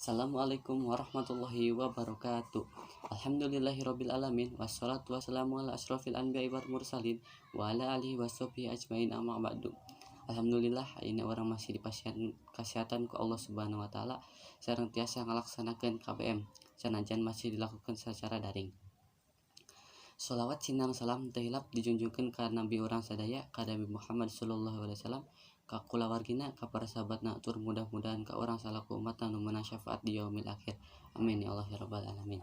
Assalamualaikum warahmatullahi wabarakatuh. Alhamdulillahirabbil alamin, wassalatu wassalamu ala asyrafil anbiya'i wal mursalin wa ala alihi washabbihi ajmain, amma ba'du. Alhamdulillah, ayeuna urang masih dipasihan kesehatan ku Allah Subhanahu wa Taala sareng tiasa ngalaksanakeun KBM sanajan masih dilakukan secara daring. Sholawat sareng salam teu hilap dijunjungkeun ka nabi urang sadaya, ka Nabi Muhammad sallallahu alaihi wasallam, ka kulawargina, ka para sahabatna, tur mudah-mudahan ka urang salaku umatna nu meunang syafaat di yaumil akhir. Amin ya Allah ya rabbal alamin.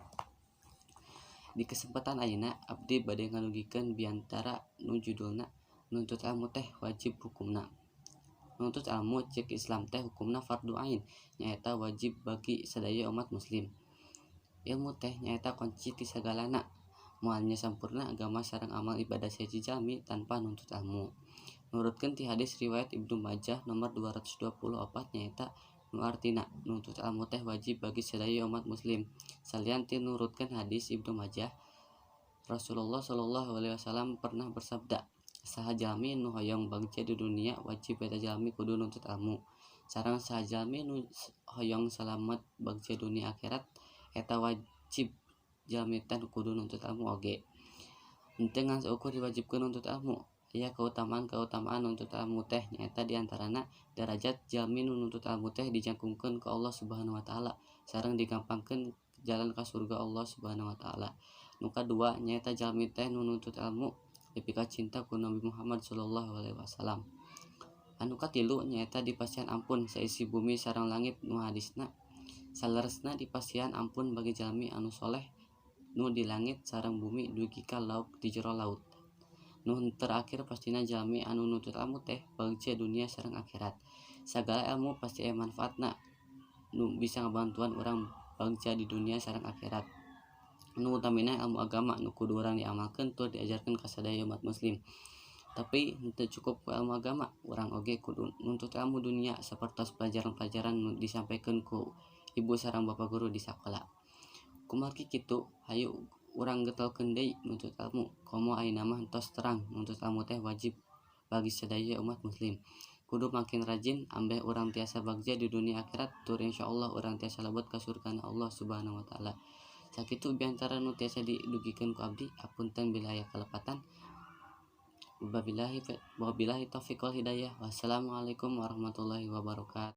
Di kesempatan ayeuna abdi bade ngadugikeun biantara nu judulna "Nuntut ilmu teh wajib hukumna". Nuntut ilmu cek Islam teh hukumna fardu ain, nyaeta wajib bagi sadaya umat muslim. Ilmu teh nyaeta kunci ti sagalana. Moal sampurna agama sareng amal ibadah sahiji jalmi tanpa nuntut ilmu. Nurutkeun ti hadis riwayat Ibnu Majah nomor 224, nyaeta nu artina nuntut ilmu teh wajib bagi sadaya umat muslim. Salian ti nurutkeun hadis Ibnu Majah, Rasulullah sallallahu alaihi wasallam pernah bersabda, "Saha jalmi nu hoyong bagja di dunia, wajib eta jalmi kudu nuntut ilmu. Sareng saha jalmi nu hoyong salamet bagja dunia akhirat, eta wajib jalmi teh kudu nuntut ilmu oge." Henteu ngan saukur diwajibkeun nuntut ilmu, aya keutamaan-keutamaan nuntut ilmu teh, nyaeta diantarana darajat jalmi nu nuntut ilmu teh dijangkungkeun ku Allah Subhanahu wa Taala sareng digampangkeun jalan ka surga Allah Subhanahu wa Taala. Nu kadua, nyaeta jalmi teh nu nuntut ilmu dipikacinta ku Nabi Muhammad sallallahu alaihi wasallam. Anu katilu, nyaeta dipasihan ampun saisi bumi sareng langit, nu hadisna saleresna dipasihan ampun bagi jalmi anu soleh nu di langit sareng bumi dugi ka lauk di jero laut. Nu terakhir, pastina jalmi anu nuntut ilmu teh bagja dunia sareng akhirat. Sagala ilmu pasti aya manfaatna nu bisa ngabantuan urang bagja di dunia sareng akhirat, nu utamina ilmu agama nu kudu urang diamalkeun tur diajarkeun ka sadaya umat muslim. Tapi henteu cukup ku ilmu agama, urang oge kudu nuntut ilmu dunia sapertos pelajaran-pelajaran nu disampaikan ku ibu sareng bapak guru di sakola. Kumargi kitu, hayu urang getolkeun deui nuntut ilmu, komo ayeuna mah tos terang nuntut ilmu teh wajib bagi sadaya umat muslim. Kudu makin rajin ambeh urang tiasa bagja di dunia akhirat, tur insyaallah urang tiasa lebet ka surgana Allah Subhanahu wa Taala. Sakitu biantara nu tiasa didugikeun ku abdi. Apunten bila aya kalepatan. Wabillahi, wabillahi taufiq wal hidayah. Wassalamualaikum warahmatullahi wabarakatuh.